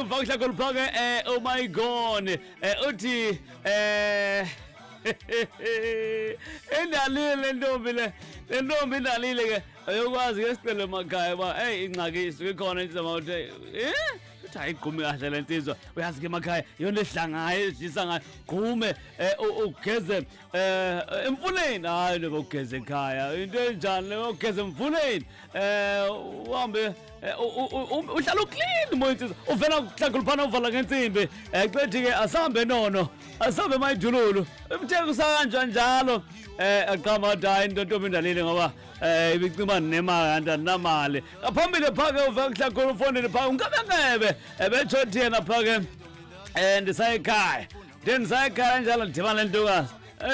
uva kuhlakho luphake oh my God, uthi indalile le ntombi, le ntombi indalile ke, ayokwazi ke sicele emakhaya uba eyi, ingxaki isuke ikhona insizwa uthi uthi ayigqumi kahle le nsizwa. Uyazi ke emakhaya yonto edla ngayo, edlisa ngayo, gqume ugeze emfuleni. Hayi, loba ugeze ekhaya, into enjani le ugeze emfuleni? Uhambe uhlala uclean moya insizwa, uvela kuhlanguluphana, uvala ngensimbi. Xethi ke asambe nono, asambe mayidululu uthe kusakanjwa njalo. Aqhama athi hayi, into ntombi indalile ngoba ibicima nemali kanti andinamali. Ngaphambili phake uva kuhlakhulu ufondini phaa unkabenkebe ebetsho thi yena phake ndisayekhaya, ndisayekhaya njalo ndidibana le ntokazi.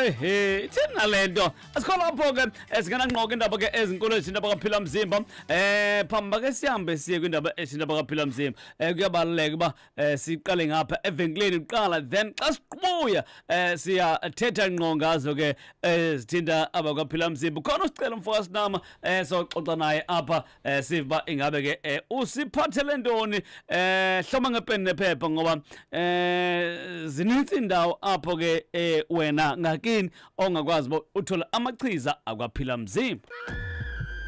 Ehe, ithini nale nto? Asikho lapho ke, singenanqoka indaba ke ezinkulu ezithinta bakaphila mzimba. Phambi ke sihambe siye kwindaba ezithinta bakaphila mzimba. Kuyabaluleka uba siqale ngapha evenkileni kuqala, then xa sibuya siyathetha ngqo ngazo ke ezithinta abakwaphila mzimba. Khona usicela umfo kaSinama, soxoxa naye apha, sive uba ingabe ke usiphathele ntoni. Hloma ngepeni nephepha ngoba zinintsi indawo apho ke wena ngakini ongakwazi uba uthole amachiza akwaphila mzimba.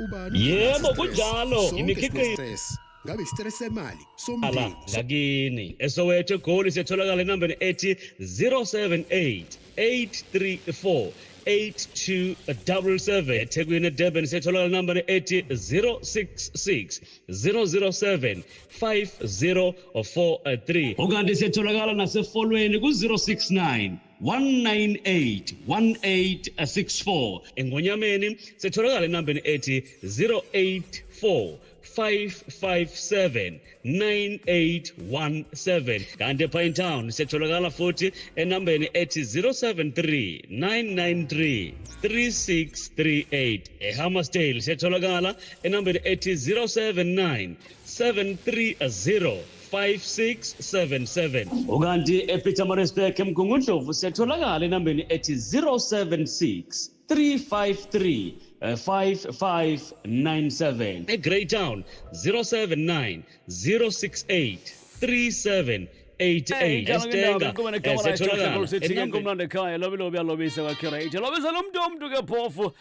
Ubani Yebo, ofuna kunjalo. stress? Sonke Imikhiqizo sine-stress. Ngabe stress semali, ala somndeni, ngakini eSoweto, eGoli siyatholakala enambeni ethi 078 834 8277. EThekwini, eDurban siyatholakala enambeni ethi 066 007 5043. Ukanti siyatholakala naseFolweni ku-069 198 1864. ENgonyameni sitholakala enambeni ethi 084 557 9817. Kanti ePinetown siyatholakala futhi enambeni ethi 073 993 3638. EHammarsdale siyatholakala enambeni ethi 079 730 5677. Ukanti ePietermaritzburg, eMgungundlovu, siyatholakala enambeni ethi 076 353 5597. EGreytown 079 068 3788. EStanger siyatholakala enambeni Kumnandi ekhaya, lobi yalobisa kwaCurate, lobisa lo mntu, umntu ke phofu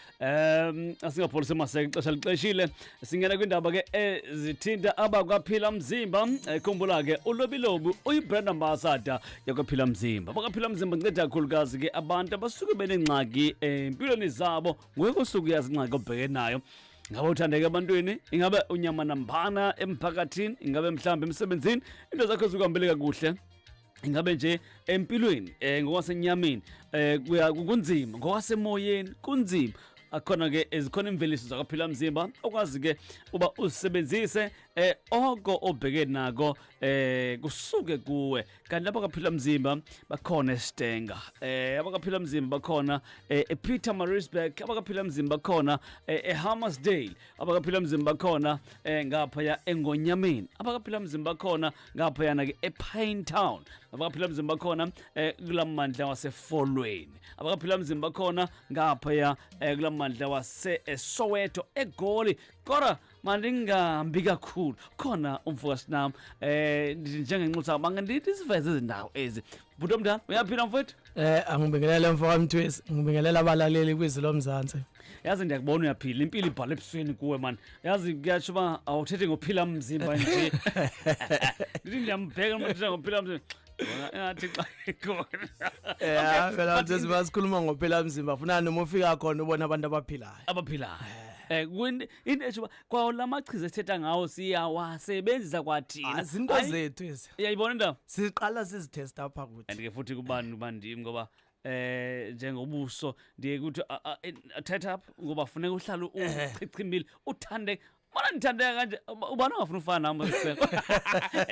asingapholisi maseke, ixesha lixeshile. Singena kwindaba ke ezithinta abakwaphila mzimba. Khumbula ke uLobilobi uyi-brand ambassador yakwaphila mzimba. Abakwaphila mzimba nceda kakhulukazi ke abantu abasuke benengxaki empilweni zabo. Nguye kusuke uyazi ingxaki obheke nayo. Ngabe uthandeka ebantwini? Ingabe unyamanambana emphakathini? Ingabe mhlawumbi emsebenzini into zakho zikuhambele kakuhle? Ingabe nje empilweni ngokwasenyameni kuya kunzima, ngokwasemoyeni kunzima? Akhona ke, ezikhona imveliso zakaphila mzimba okwazi ke uba uzisebenzise, oko obheke nako kusuke kuwe. Kanti abakaphila mzimba bakhona eStanger, abakaphila mzimba bakhona ePietermaritzburg, abakaphila mzimba bakhona eHammarsdale, abakaphila mzimba bakhona ngaphaya eNgonyameni, abakaphila mzimba bakhona ngaphayana ke ePinetown, abakaphila mzimba bakhona kulamandla waseFolweni, abakaphila mzimba bakhona ngaphaya kulamandla wase eSoweto, eGoli. Kodwa mandingahambi kakhulu, khona umfo kaSinam njengenxusa mangandithi siveze izindawo ezi. Bhuti omdala, uyaphila mfowethu? Angibingelele mfo kaMthwesi, ngibingelela abalaleli kwizwi lomzansi. Yazi ndiyakubona uyaphila, impilo ibhala ebusweni kuwe mani. Yazi kuyatsho uba awuthethe ngophila mzimba nje. Ndithi ndiyambheka uthetha ngophila mzimba. Bona engathi xa ikhona. Yeah, phela Mthwesi, basikhuluma ngophila mzimba, funa noma ufika khona ubona abantu abaphilayo. Abaphilayo. Into esho uba kwawo lamachiza esithetha ngawo siyawasebenzisa kwathina. Azinto Hayi, zethu ezi. Uyayibona indaba? Siqala sizitesta apha kuthi. And ke futhi kubani uba ndim ngoba njengobuso ndiye kuthi thetha apha ngoba funeka uhlale uchichimile, uthande mana ndithandeka kanje. Ubani ongafuna ufana nam? Sicelo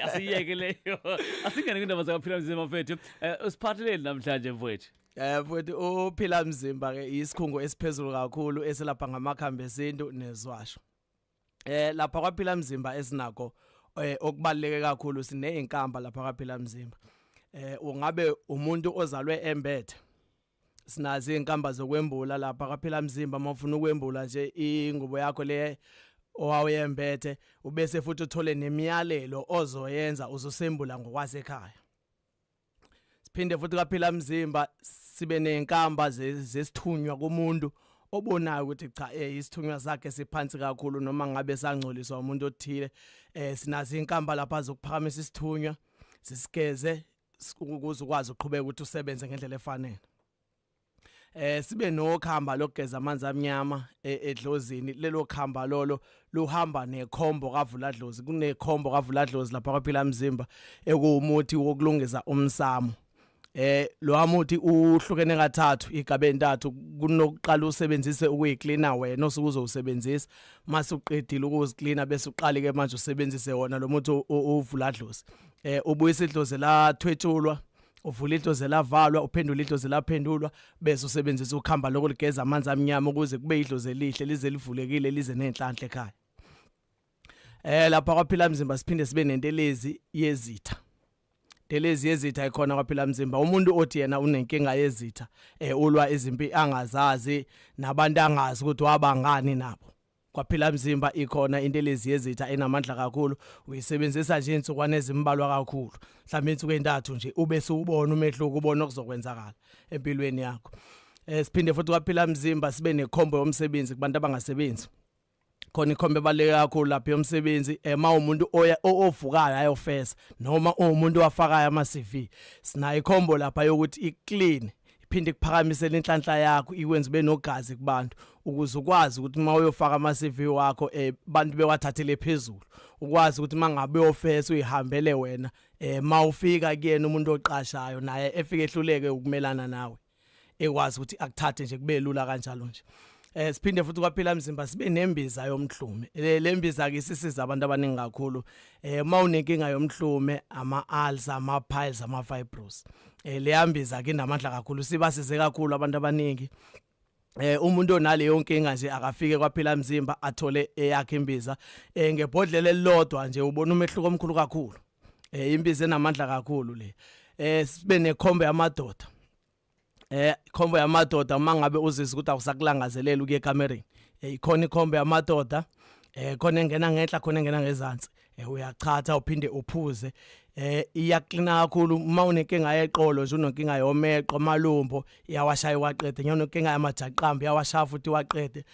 asiyeke leyo, asingene kwiindaba zakaphila mzimba mfethu. Usiphatheleli namhlanje mfowethu? Mfowethu, uphila mzimba ke isikhungo esiphezulu kakhulu esilapha ngamakhambi esintu nezwasho. Lapha kwaphila mzimba esinako okubaluleke kakhulu, sinezinkamba lapha kwaphila mzimba. Ungabe umuntu ozalwe embethe, sinazo izinkamba zokwembula lapha kwaphila mzimba. Mawufuna ukwembula nje ingubo yakho le owawuyembethe, ubese futhi uthole nemiyalelo ozoyenza uzosembula ngokwasekhaya. Siphinde futhi kaphila mzimba sibe nezinkamba zesithunywa kumuntu obonayo ukuthi cha, isithunywa sakhe siphansi kakhulu noma ngabe sangcoliswa umuntu othile. Sinazo inkamba lapha zokuphakamisa isithunywa, sisigeze ukuze ukwazi ukuqhubeka ukuthi usebenze ngendlela efanele. Sibe nokhamba lokugeza amanzi amnyama edlozini. Lelo khamba lolo luhamba nekhombo kavuladlozi. Kunekhombo kavuladlozi lapha kwaphila mzimba ekuwumuthi wokulungisa umsamo. Lo muthi uhlukene kathathu, igabe entathu. Kunokuqala usebenzise ukuyiklina wena osuke uzowusebenzisa. Mase uqedile ukuziklina, bese uqale ke manje usebenzise wona lo muthi uvuladlozi. Ubuyisa idlozi la thwetshulwa, uvula idlozi lavalwa, uphendula idlozi laphendulwa, bese usebenzisa ukhamba lokuligeza amanzi amnyama ukuze kube idlozi elihle, lize livulekile, lize nenhlanhla ekhaya. Lapha kwaphila mzimba siphinde sibe nentelezi yezitha. Intelezi yezitha ikhona kwaphila mzimba. Umuntu othi yena unenkinga yezitha, ulwa izimpi angazazi nabantu angazi ukuthi wabangani nabo. Kwaphila mzimba ikhona intelezi yezitha enamandla kakhulu. Uyisebenzisa nje insukwana ezimbalwa kakhulu, mhlawumbe insuku entathu nje, ube suwubona umehluko, ubona okuzokwenzakala empilweni yakho. Siphinde futhi kwaphila mzimba sibe nekhombo yomsebenzi kubantu abangasebenzi. Khona ikhombo ebaluleke kakhulu lapha yomsebenzi. Ema umuntu oya ovukayo ayofesa noma umuntu owafakayo ama CV, sinayo ikhombo lapha yokuthi iclean, iphinde ikuphakamisele inhlanhla yakho, ikwenze ube nogazi kubantu, ukuze ukwazi ukuthi uma uyofaka ama CV wakho, bantu bewathathele phezulu, ukwazi ukuthi mangabe uyofesa uyihambele wena, mawufika kuyena umuntu oqashayo naye efike ehluleke ukumelana nawe, ekwazi ukuthi akuthathe nje, kube lula kanjalo nje. Siphinde futhi kwaphila mzimba sibe nembiza yomhlume. Le mbiza ke isisiza abantu abaningi kakhulu. Uma unenkinga yomhlume, ama ulcer, ama piles, ama fibros, le yambiza ke inamandla kakhulu, sibasize kakhulu abantu abaningi. Umuntu onaleyo nkinga nje akafike kwaphila mzimba athole eyakhe imbiza. Ngebhodlela elilodwa nje ubona umehluko omkhulu kakhulu. Imbiza enamandla kakhulu le. Sibe nekhombo yamadoda. Ikhombo yamadoda, uma ngabe uzizwa ukuthi awusakulangazelela ukuya ekamereni, ikhona ikhombo yamadoda. Khona engena ngenhla, khona engena ngezansi. Uyachatha uphinde uphuze. Iyaklina kakhulu. Uma unenkinga yeqolo nje, unenkinga yomeqo, amalumbo, iyawashaya waqede. Unenkinga yamajaqamba, iyawashaya futhi waqede.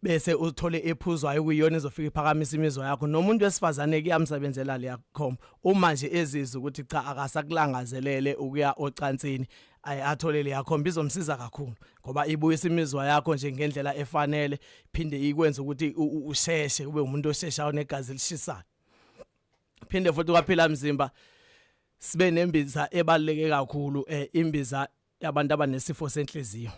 Bese uthole ephuzwayo kuyiyona ezofika iphakamisa imizwa yakho. Nomuntu wesifazane kuyamsebenzela leya khombo, uma nje ezizwa ukuthi cha, akasakulangazelele ukuya ocansini, athole leya khombo, izomsiza kakhulu ngoba ibuyisa imizwa yakho nje ngendlela efanele, phinde ikwenze ukuthi usheshe ube umuntu osheshayo negazi elishisayo. Phinde futhi kwaphila mzimba sibe nembiza ebaluleke kakhulu, imbiza yabantu abanesifo senhliziyo.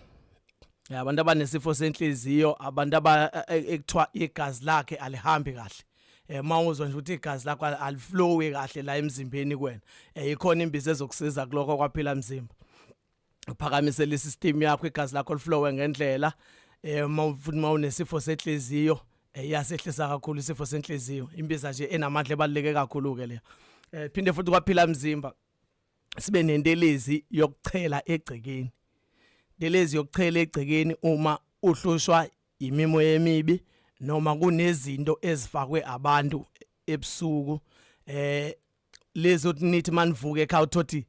Abantu abanesifo senhliziyo, abantu aba ekuthiwa igazi lakhe alihambi kahle. Mawuzwa nje ukuthi igazi lakho aliflowi kahle la emzimbeni kuwena, ikhona imbiza ezokusiza kulokho kwaphila mzimba, uphakamisela isystem yakho, igazi lakho liflowe ngendlela. Mawufuna, mawunesifo senhliziyo, iyasehlisa kakhulu isifo senhliziyo. Imbiza nje enamandla ebaluleke kakhulu ke leyo. Phinde futhi kwaphila mzimba sibe nentelezi yokuchela egcekeni. Intelezi yokuchela egcekeni uma uhlushwa imimoya emibi noma kunezinto ezifakwe abantu ebusuku, lezo nithi manivuke ekhaya uthothi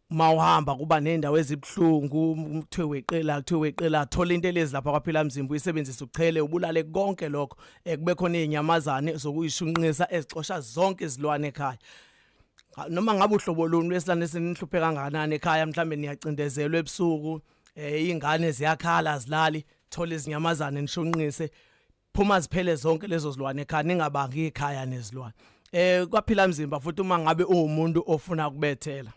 mawuhamba kuba nendawo ezibhlungu, kuthiwe weqela, kuthiwe weqela, thola into elezi lapha kwaphila mzimba, uyisebenzise uchele, ubulale konke lokho. Kube khona izinyamazane zokuyishunqisa ezixosha zonke izilwane ekhaya, noma ngabe uhlobo luni lwesilwane esinihluphe kangakanani ekhaya. Mhlambe niyacindezelwa ebusuku, ingane ziyakhala, zilali, thola izinyamazane nishunqise, phuma ziphele zonke lezo zilwane ekhaya, ningabangi ikhaya nezilwane. Kwaphila mzimba futhi, uma ngabe uwumuntu ofuna ukubethela,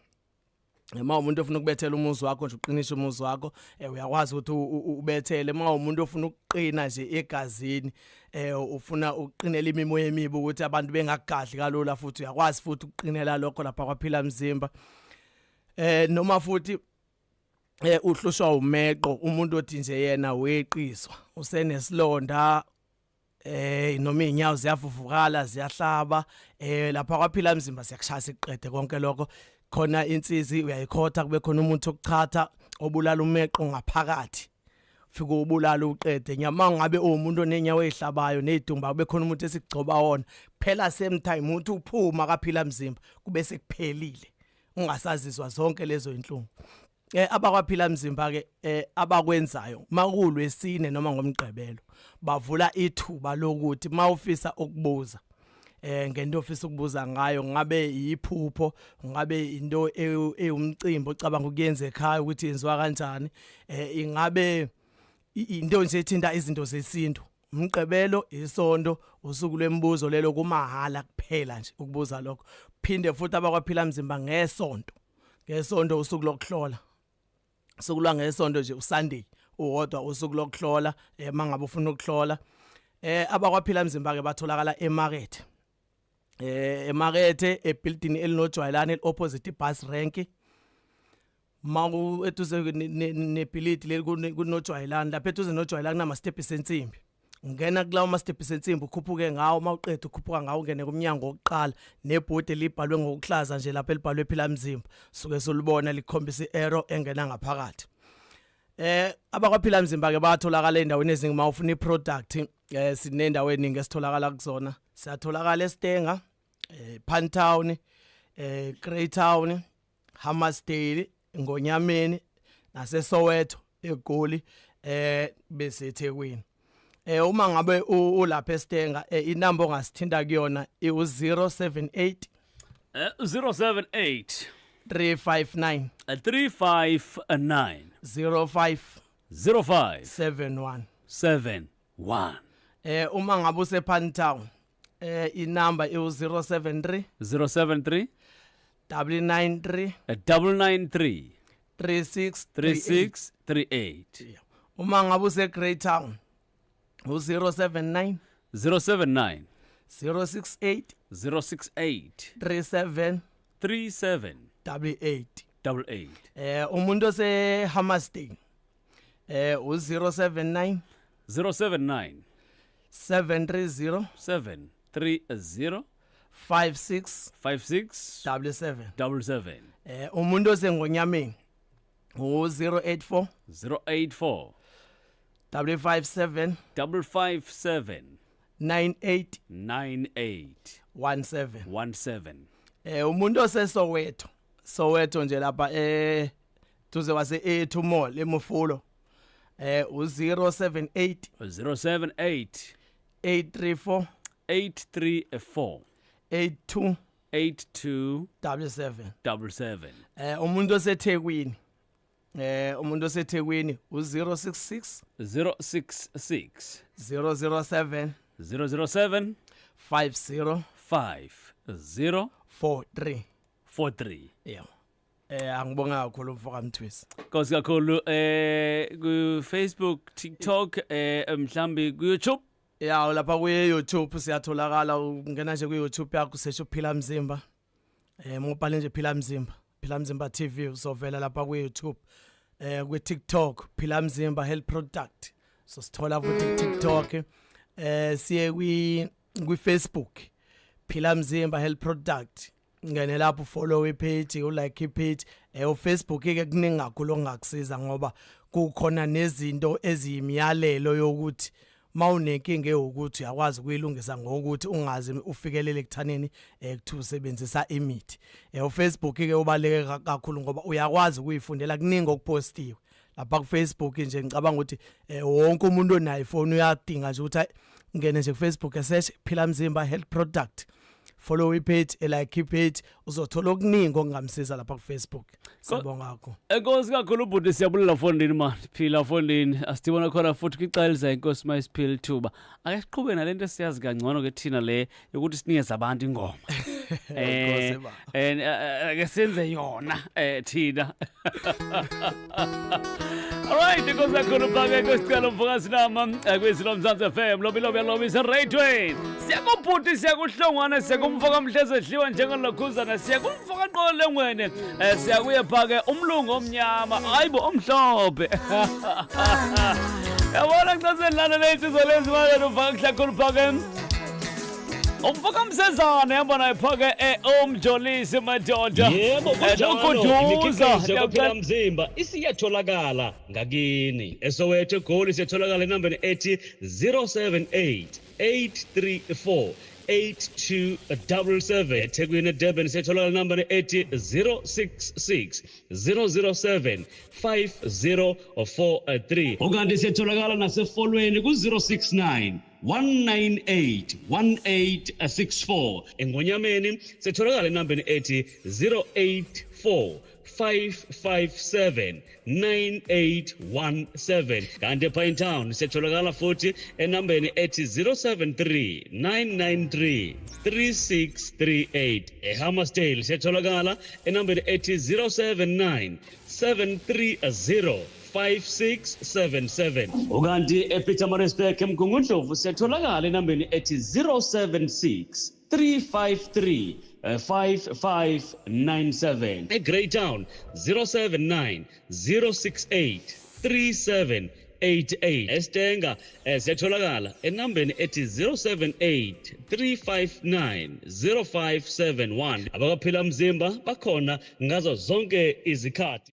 uma umuntu ofuna ukubethela umuzi wakho nje, uqinise umuzi wakho, uyakwazi ukuthi ubethele. Uma umuntu ofuna ukuqina nje egazini, ufuna ukuqinela imimoya emibi ukuthi abantu bengakugadli kalula, futhi uyakwazi futhi ukuqinela lokho lapha kwaphila mzimba. Noma futhi uhlushwa umeqo, umuntu othi nje yena weqiswa, usenesilonda, noma inyawo ziyavuvukala, ziyahlaba, lapha kwaphila mzimba siyakushaya siqede konke lokho. Khona insizi uyayikhotha, kube khona umuntu okuchatha obulala umeqo ngaphakathi. Fika ubulala uqede nyama ngabe uwumuntu onenyawo ezihlabayo nezidumba kube khona umuntu esigcoba wona phela same time uthi uphuma kaphila mzimba kube sekuphelile ungasazizwa zonke lezo inhlungu. Abakwaphila mzimba ke abakwenzayo makulwesine noma ngomgqibelo bavula ithuba lokuthi mawufisa ukubuza ngento ofisa ukubuza ngayo, ngabe yiphupho, ngabe into ewumcimbi ocabanga ukuyenza ekhaya ukuthi yenziwa kanjani, ingabe into nje ethinta izinto zesintu. Umgqibelo, isonto, usuku lwemibuzo lelo, kumahala kuphela nje ukubuza lokho. Phinde futhi abakwaphila mzimba ngesonto, ngesonto usuku lokuhlola, usuku lwangesonto nje uSunday uwodwa usuku lokuhlola, mangabe ufuna ukuhlola. Abakwaphila mzimba ke batholakala emarket, emarket ebuilding elinojwayelane opposite bus rank, maku eduze nebhilidi leli kunojwayelane lapha eduze nojwayelane kunama steps ensimbi. Ungena kulawo ma steps ensimbi ukhuphuke ngawo, mawuqeda ukhuphuka ngawo ungene kumnyango wokuqala nebhodi elibhalwe ngokuhlaza nje lapha elibhalwe phila mzimba, suke solubona likhombisa iarrow engena ngaphakathi. Abakwaphila mzimba ke bayatholakala endaweni eziningi. Mawufuna iproduct, sinendawo eningi esitholakala kuzona. Siyatholakala eStanger, Pantown, Greytown, Hammersdale, Ngonyameni, naseSoweto eGoli, bese eThekwini. Uma ngabe ulapha eStanger, inamba ongasithinta kuyona iu078 078 359 359 05 05 71. 71. Uma ngabe usePantown, inamba iu073 073 993 993 36 36 38. Uma ngabe use Greytown, u079 079 068 068 37 37 88. 88. Umuntu ose Hammerstein, u079 079 730 730 56 56 77. 77. Umuntu osengonyameni, u084 084 557 557 98 98 17. 17. Umuntu oseSoweto, Soweto nje lapha duze wase A2 Mall eMufulo, u078 078 834 834 82 82 77. 77. Umuntu oseThekwini u066 066 007 007 50 50 43. 43. Yeah, angibonga kakhulu mfoka Mthwisi. Nkosi kakhulu. Ku Facebook, TikTok, mhlambi ku YouTube? Ya, lapha ku YouTube siyatholakala. Ungena nje ku YouTube yakho, search uphila mzimba, mubhale nje Phila Mzimba, Phila Mzimba TV, uzovela lapha ku YouTube. Ku TikTok, Phila Mzimba Health Product, so sithola futhi ku TikTok. Siye kwi Facebook, Phila Mzimba Health Product, ngene lapho follow ipage, ulike ipage. uFacebook ke kuningi kakhulu ongakusiza ngoba kukhona nezinto eziyimiyalelo yokuthi mawunenkinga ewukuthi uyakwazi ukuyilungisa ngokuthi ungazi ufikelele ekuthaneni ekuthiwa usebenzisa imithi. uFacebook ke ubaleke kakhulu ngoba uyakwazi ukuyifundela, kuningi okupostiwe lapha ku Facebook nje. Ngicabanga ukuthi wonke umuntu onayo ifone uyadinga nje ukuthi ngene nje ku Facebook, search Phila Mzimba Health Product, follow ipage, like ipage, uzothola okuningi okungamsiza lapha ku Facebook. Siyabonga kakhulu. Enkosi kakhulu bhuti, siyabulela fondini man. Phila fondini, asibona khona futhi kwixesha elizayo, inkosi mayisiphile ithuba. Ake siqhube nalento esiyazi kangcono ke thina, le yokuthi sinikeze abantu ingoma. Nkosi baba. Ake senze yona thina. Alright, inkosi kakhulu phake kwesicelo mfokazi nama kwizwi lomzansi FM, lobi lobi lobi seradweni. Siyakubhuti, siyakuhlongwana, siyakumfoka mhleze edliwa njengalokhuzana, siyakumfoka qole ngwene. Siyakuye phake umlungu omnyama, hayibo omhlophe. Yabona xa selana leyinsizwa lezi manje ufaka kuhlakhulu phake. Umfoka Msezane hamba naye phake umjolisi madoda. Yebo, kunjalo. Nokuduza. Imikhiqizo yakuphila mzimba isiyatholakala ngakini. ESoweto, eGoli siyatholakala enambeni ethi 078 834 8277. EThekwini, eDurban siyatholakala enambeni ethi 066 007 5043. Ukanti siyatholakala naseFolweni ku-069 198 1864. Engonyameni sitholakala enambeni ethi 084 557 9817. Kanti ePinetown siyatholakala futhi enambeni ethi 073 993 3638. EHammarsdale siyatholakala enambeni ethi 079 730 5677. Ukanti ePietermaritzburg, eMgungundlovu siyatholakala enambeni ethi 076 353 5597. EGreytown 079 068 3788. Estanger siyatholakala enambeni ethi 078 359 0571. Abakaphila mzimba bakhona ngazo zonke izikhathi.